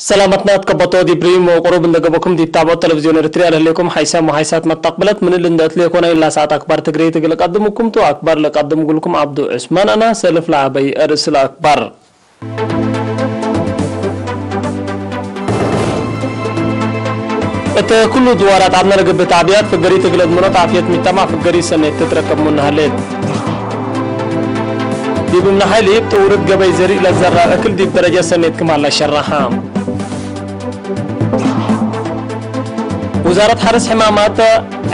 ሰላማትና ትከበቶ ዲብሪም ወቁሩብ እንደገበኩም ዲብ ታቦት ቴሌቪዝዮን ኤርትርያ ለህሌኩም ሓይሳም ወሓይሳት መጣቅብለት ምን እል እንደእትሌ ኮነ ኢላ ሰዓት ኣክባር ትግሬ ትግል ቀድምኩም ቱ ኣክባር ለቀድም ጉልኩም ዓብዱ ዑስማን ኣና ሰልፍ ለዓበይ ርእስ ለኣክባር። እቲ ኩሉ ድዋራት ኣብ ነርግብ ታዕብያት ፍገሪ ትግለድ ምኖት ዓፍየት ሚተማ ፍገሪ ሰኔት ትትረከብ ሙናሃሌት። ዲብ እምነ ሓይሊ ብጥውርት ገበይ ዘሪእ ለዘራ እክል ዲብ ደረጃ ሰኔት ክማላ ሸራሓ። ውዛረት ሓርስ ሕማማት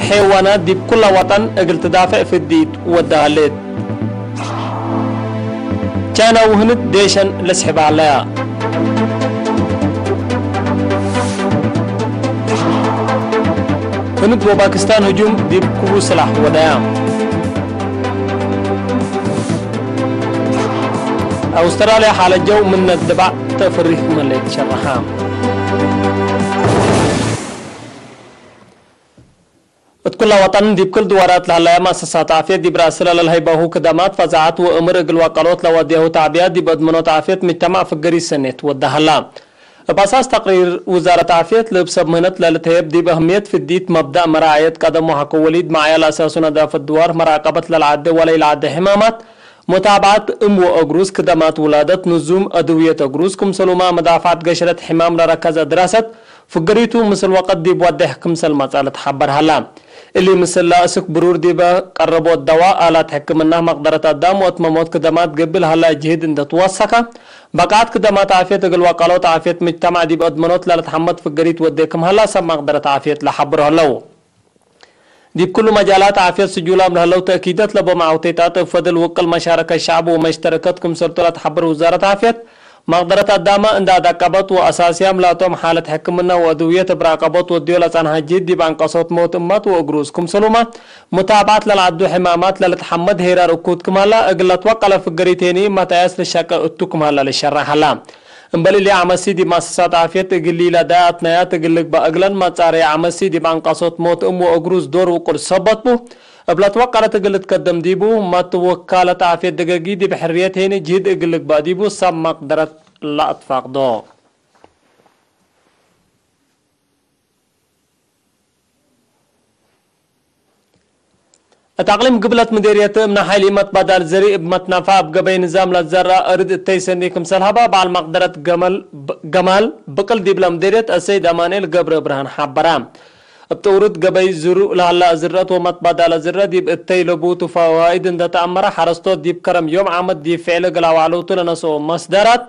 ሐይዋናት ዲብ ኩላ ዋጣን እግል ትዳፍዕ ፍዲት ወዳሃሌት። ቻይና ውህንት ዴሸን ለስሕባ ኣለያ። ህንድ ወፓኪስታን ህጁም ዲብ ክቡ ስላሕ ወዳያ። ኣውስትራልያ ሓለጀው ምነት ድባዕ ተፍሪህ መለየት ሸራሓ። እት ኩላ ወጠን ዲብ ክል ድዋራት ለሀለያ ማሰሳት ዓፍየት ዲብ ራእሲ ለለልሀይባሁ ክደማት ፈዛዓት ወእምር እግል ዋቀሎት ለወድያሁ ተዕብያ ዲብ እድመኖት ዓፍየት ምጅተማዕ ፍገሪ ሰኔት ወዳሀላ። እብ አሳስ ተቅሪር ውዛረት ዓፍየት ልብ ሰብ ምህነት ለልትሀየብ ዲብ አህምየት ፍዲት መብዳእ መራዓየት ቀደም ወሐኮ ወሊድ መዓያ ለአሳሱ ነዳፈት ድዋር መራቀበት ለልዓደ ወለይልዓደ ሕማማት ሙታብዓት እም ወእግሩዝ ክደማት ውላደት ንዙም አድውየት እግሩዝ ክምሰሉማ መዳፍዓት ገሸረት ሕማም ለረከዘ ድራሰት ፍግሪቱ ምስል ወቀት ዲብ ወዴሕ ክምሰል መጻለት ሐበር ሀላ። እሊ ምስል ለአስክ ብሩር ዲበ ቀረቦት ደዋ፣ አላት ሕክምና፣ መቅደረት አዳም ወአትመሞት ክደማት ገብእ ለሀላ ጅህድ እንደ ትወሰከ፣ በቃት ክደማት ዓፍየት እግል ወቃሎት ዓፍየት ምጅተማዕ ዲብ አድመኖት ለልትሐመድ ፍግሪት ወዴ ክም ሀላ ሰብ መቅደረት ዓፍየት ለሐብሮ ሀለው። ዲብ ክሉ መጃላት ዓፍየት ስጁላም ለህለው ተእኪደት ለቦም ዓውቴታት እብ ፈድል ውቅል መሻረከት ሸዕብ ወመሽተረከት ክምሰልቱ ለትሐብር ውዛረት ዓፍየት፣ መቅደረት አዳመ እንዳ አዳቀበት ወአሳስያም ላቶም ሓለት ሕክምና ወአድውየት እብ ራቀቦት ወድዮ ለጸንሐ ጅህድ ዲብ አንቀሶት ሞት እማት ወእግሩዝ ክምሰሉማ፣ ሙታብዓት ለልዓዱ ሕማማት ለልትሐመድ ሄራር እኩት ክማላ እግል ለትወቀለ ፍገሪቴኒ መታያስ ልሸቀ እቱ ክማላ ልሸራሕ ሀላ። እምበል እሊ ዓመሲ ዲብ መአሰሳት ዓፍየት እግል ኢለ ዳያት ናያት እግል ልግባእ እግለን መጻረይ ዓመሲ ዲብ አንቀሶት ሞት እም ወእግሩዝ ዶር ውቁል ሰበት ቡ። እብ ለትወቀለት እግል ልትከደም ዲቡ፣ መትወካለት ዓፍየት ደገጊ ዲብ ሕርየት ሄኒ ጅህድ እግል ልግባእ ዲቡ ሰብ መቅደረት ለአትፋቅዶ። እት አቅሊም ግብለት ምዴርየት እምነ ሓይሊ መትባዳል ዘሪ እብ መትናፋ እብ ገበይ ንዛም ለዘራ እርድ እተይ ሰኒ ክምሰል ሀባ በዓል መቅደረት ገመል፣ ገማል ብቅል ዲብለ ምዴርየት አሰይድ አማኑኤል ገብረ ብርሃን ሐበራ። እብ ጥውርድ ገበይ ዝሩእ ለሀላ ዝረት ወመትባዳለ ዝረ ዲብ እተይ ለቡቱ ፈዋይድ እንደ ተአመረ ሐረስቶት ዲብ ከረም ዮም ዓመት ዲብ ፍዕል እግል አዋዕለውቱ ለነስኦ መስደራት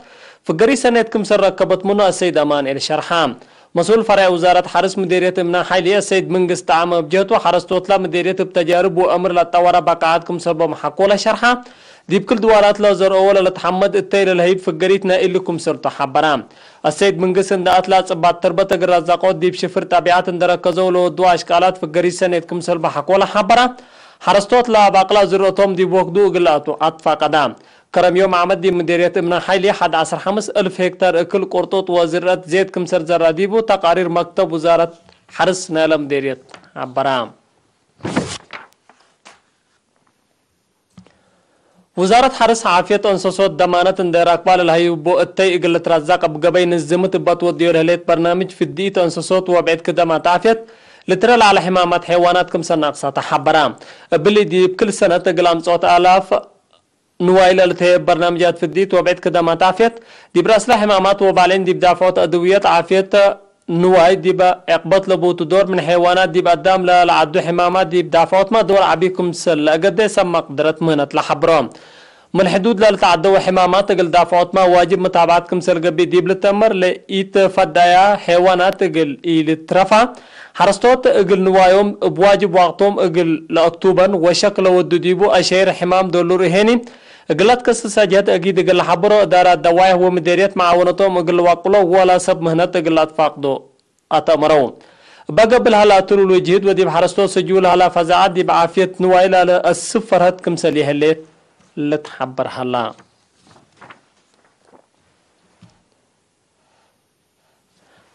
ፍገሪ ሰኔት ክምሰል ረከበት ምኑ አሰይድ አማኑኤል ሸርሓ። መስኡል ፈርዕ ውዛረት ሐርስ ምዴርየት እምነ ሓይሊ አሰይድ መንግስት ጣዕመ እብ ጀህቱ፣ ሐረስቶትላ ምዴርየት እብ ተጃርብ ወአምር ለጠወረ በቃዓት ክምሰልቦም ሐኮለ ሸርሓ። ዲብ ክል ድዋራት ለዘርኦ ወለለትሐመድ እተይ ለልሀይብ ፍገሪት ናይ እሊ ክምሰልቱ ሐበራ። አሰይድ መንግስት እንደ አትላ ጽባት ተርበት እግል ረዛቆት ዲብ ሽፍር ጠቢዓት እንደ ረከዘው ለወድዋ አሽቃላት ፍገሪት ሰኔት ክምሰልቦ ሐኮለ ሐበራ። ሐረስቶት ለአባቅላ ዝርኦቶም ዲብ ወክዱ እግል ለአቱ አትፋቀዳ። ከረም ዮም ዓመት ዲብ ምዴርየት እምነ ሓይሊ ሐድ ዐስር ሐምስ እልፍ ሄክታር እክል ቁርጡጥ ወዝርአት ዜት ክምሰል ዘራ ዲቡ ተቃሪር መክተብ ውዛረት ሐርስ ናይለ ምዴርየት ሐበራ። ውዛረት ሐርስ ዓፍየት እንሰሶት ደማነት እንደ ራክባ ለልሀይቦ እተይ እግል ልትረዛቅ እብ ገበይ ንዝምት እባ ትወድዮ ለህሌት በርናምጅ ፍድኢት እንሰሶት ወብዕድ ክደማት ዓፍየት ልትረ ለዐለ ሕማማት ሐይዋናት ክምሰል ናቅሳተ ሐበራ። እብሊ ዲብ ክል ሰነት እግል አምጽኦት አላፍ ንዋይ ለልትሀየብ በርናምጃት ፍዲት ወብዕድ ክደማት ዓፍየት፣ ዲብ ረስለ ሕማማት ወባሌን ዲብ ዳፍዖት አድውየት ዓፍየት ንዋይ ዲብ ዕቅበት ለቡቱ ዶር ምን ሐይዋናት ዲብ አዳም ለለዓዱ ሕማማት ዲብ ዳፍዖትማ ዶር ዐቢ ክምሰል ለአገደ ሰብ መቅደረት ምህነት ለሐብሮ። ምን ሕዱድ ለልትዓደወ ሕማማት እግል ዳፍዖትማ ዋጅብ መታብዓት ክምሰል ገብእ ዲብ ልተመር ለኢትፈዳያ ሐይዋናት እግል ኢልትረፋ፣ ሐረስቶት እግል ንዋዮም እብ ዋጅብ ዋቅቶም እግል ለአክቱበን ወሸክ ለወዱ ዲቡ አሸይር ሕማም ዶሉር እሄኒ፣ እግል ለትከስሰ ጀህት አጊድ እግል ለሐብሮ እዳራት ደዋይሕ ወምዴርየት መዓወነቶም እግል ልዋቅሎ ወላ ሰብ ምህነት እግል ለአትፋቅዶ አተእምረው። እበ ገብእ ለሀላ እትሉሉ ጅህድ ወዲብ ሐረስቶት ስጁ ለሀላ ፈዛዐት ዲብ ዓፍየት ንዋይ ለለአስብ ፈርሀት ክምሰል ይሀሌት ልትሐበር ሀላ።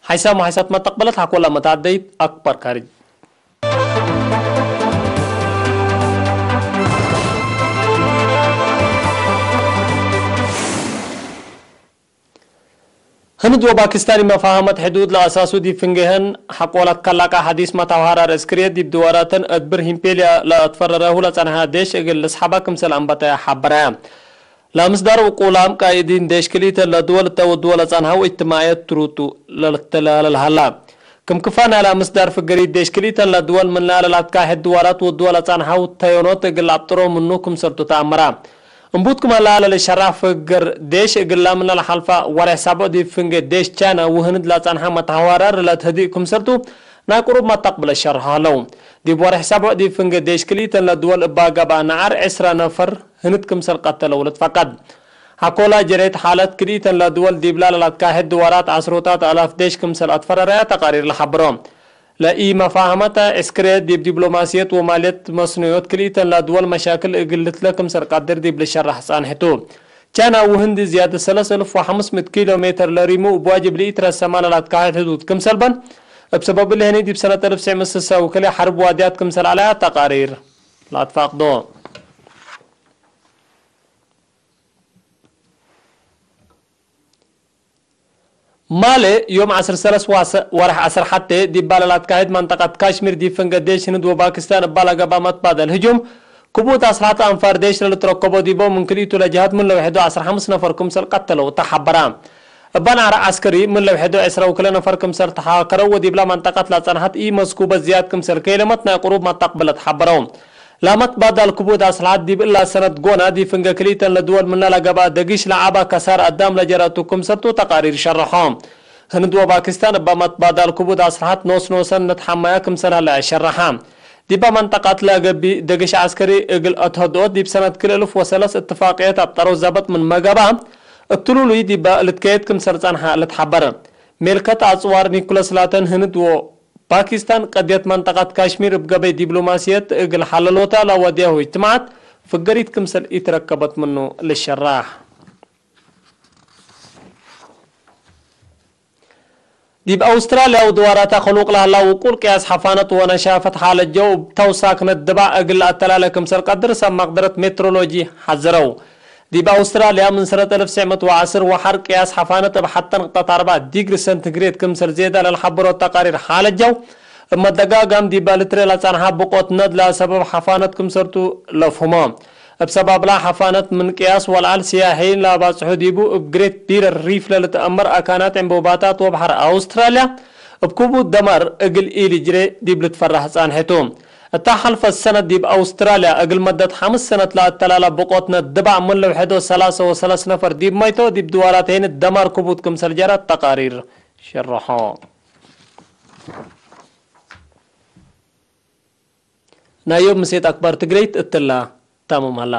ሓይሳም ወሓይሳት መተቅበለት ሓኮላ መታደይት አክበር ካርጅ። ህንድ ወባኪስታን መፋሃመት ሕዱድ ለአሳሱ ዲብ ፍንጌህን ሐቆላት ከላቃ ሐዲስ መታውሃራር እስክርየት ዲብ ድዋራተን እድብር ሂምፔልያ ለአትፈረረሁ ለጸንሐ ዴሽ እግል ልስሓባ ክምሰል አንበታያ ሐበራያ። ለምስዳር ውቁላም ቃይዲን ዴሽ ክልኢተን ለድወል እተወድወ ለጸንሐው እጅትማዕየት ትሩጡ ለልተላለል ሀላ። ክም ክፋ ናላ ምስዳር ፍገሪት ዴሽ ክልኢተን ለድወል ምን ላለ ላትካሕድ ድዋራት ወድወ ለጸንሐው ተዮኖት እግል አብጥሮ ምኑ ክምሰልቱ ተአመራ። እምቡት ክመ ላለ ለሸራሕ ፍገር ዴሽ እግላ ምን ለሐልፋ ወሬሕ ሳብዕ ዲብ ፍንጌ ዴሽ ቻይና ውህንድ ለጸንሐ መተሐዋራር ለትህዲእ ክምሰልቱ ናይ ቁሩብ መተቅብለ ሸርሖ ሀለው። ዲብ ወሬሕ ሳብዕ ዲብ ፍንጌ ዴሽ ክልኢተን ለድወል እባ ገብአ ነዓር ዕስራ ነፈር ህንድ ክምሰል ቀተለው ልትፈቀድ። ሐኮላ ጀሬት ሓለት ክልኢተን ለድወል ዲብላ ለላትካሕድ ድዋራት ዐስሮታት አላፍ ዴሽ ክምሰል አትፈረረያ ተቃሪር ለሐብሮ። ለኢ መፋህመተ ዕስክርየት ዲብ ዲብሎማስየት ወማልየት መስኖዮት ክልኢተን ለድወል መሻክል እግል ልትለ ክምሰል ቀድር ዲብ ልሸራሕ ጻንሕቱ። ቻይና ውህንድ ዝያድ ሰለስ እልፍ ወሐምስ ምእት ኪሎ ሜትር ለሪሙ እብ ዋጅብ ልኢትረሰማ ለላትካሕድ ሕዱድ ክምሰልበን እብ ሰበብ ልህኒ ዲብ ሰነት እልፍ ትስዕ ምእት ስሳ ወክልኤ ሐርብ ዋድያት ክምሰል አለያ ተቃሪር ላትፋቅዶ። ማሌ ዮም ዐስር ሰለስ ዋሰ-፣ ወርሕ ዐስር ሐቴ ዲብ ባለላት ካሂድ መንጠቀት ካሽሚር ዲብ ፍንገ ዴሽ ህንድ ወፓኪስታን እባ ለገባ መትባደል ህጁም ክቡት አስልሐት አንፋር ዴሽ ለልትረከቦ ዲቦ ምን ክልኢቱ ለጀሃት ምን ለውሕዶ ዐስር ሐምስ ነፈር ክምሰል ቀተለው ተሐበራ። እባ ናዕረ ዐስከሪ ምን ለውሕዶ ዐስራ ወክልኤ ነፈር ክምሰል ተሓከረው ወዲብላ መንጠቀት ለጸንሐት ኢ መስኩበ ዝያድ ክምሰል ከይለመት ናይ ቅሩብ መተቅብለት ሐበረው። ላመት ባዳል ክቡድ አስልሐት ዲብ እላ ሰነት ጎና ዲብ ፍንገ ክልኢተን ለድወል ምነ ለገብአ ደጊሽ ለዓባ ከሳር አዳም ለጀረቱ ክምሰልቱ ተቃሪር ሸረሖ። ህንድ ወፓኪስታን እባ መት ባዳል ክቡድ አስልሐት ኖስ ኖሰን ነትሐመያ ክምሰል ሀለዐ ሸረሐ። ዲባ መንጠቃት ለገብእ ደጊሽ ዐስከሪ እግል አትሀድኦት ዲብ ሰነት ክልኤ እልፍ ወሰለስ እትፋቅየት አብጠረው ዘበጥ ምንመ ገብአ፣ እትሉሉይ ዲባ ልትከየድ ክምሰል ጸንሐ ልትሐበር። ሜልከት አጽዋር ኒኩለስ ላተን ህንድ ወ ፓኪስታን ቀድየት መንጠቃት ካሽሚር እብ ገበይ ዲብሎማስየት እግል ሐለሎታ ለወድያሁ እጅትማዓት ፍገሪት ክምሰል ኢትረከበት ምኑ ልሸራሕ። ዲብ አውስትራልያ ወድዋራታ ክሉቅ ለህላ ውቁል ቅያስ ሐፋነት ወነሻፈት ሐለጀው እብ ተውሳክነት ድባዕ እግል ለአተላለ ክምሰል ቀድር ሰብ መቅደረት ሜትሮሎጂ ሐዘረው። ዲብ አውስትራልያ ምን ሰነት እልፍ ትስዕ ምእት ወዐስር ወሐር ቅያስ ሐፋነት እብ ሐተ ንቅጠት አርበዕ ዲግሪ ሰንቲግሬድ ክምሰል ዜዳ ለልሐብሮ ተቃሪር ሐለጀው፣ እብ መደጋጋም ዲብ ልትሬ ለጸንሐ ብቆት ነድላ ሰበብ ሐፋነት ክምሰልቱ ለፍሁሞ። እብ ሰባብላ ሐፋነት ምን ቅያስ ወልዓል ስያሒ ለባጽሑ ዲቡ እብ ግሬት ቢረር ሪፍ ለልትአመር አካናት ዕንቡባታት ወበሐር አውስትራልያ እብ ክቡድ ደማር እግል ኢልጅሬ ዲብ ልትፈራህ ጻንሐቱ። እታ ሐልፈት ሰነት ዲብ አውስትራልያ እግል መደት ሐምስ ሰነት ለአተላላ ብቆትነት ድባዕ ምን ለውሐዶ ሰላሰ ወሰለስ ነፈር ዲብ መይቶ ዲብ ድዋራት ሄንት ደማር ክቡድ ክምሰል ጀራት ተቃሪር ሸረሖ። ናይ ዮም ምሴት አክባር ትግረይት እትላ ታሙም ሀላ።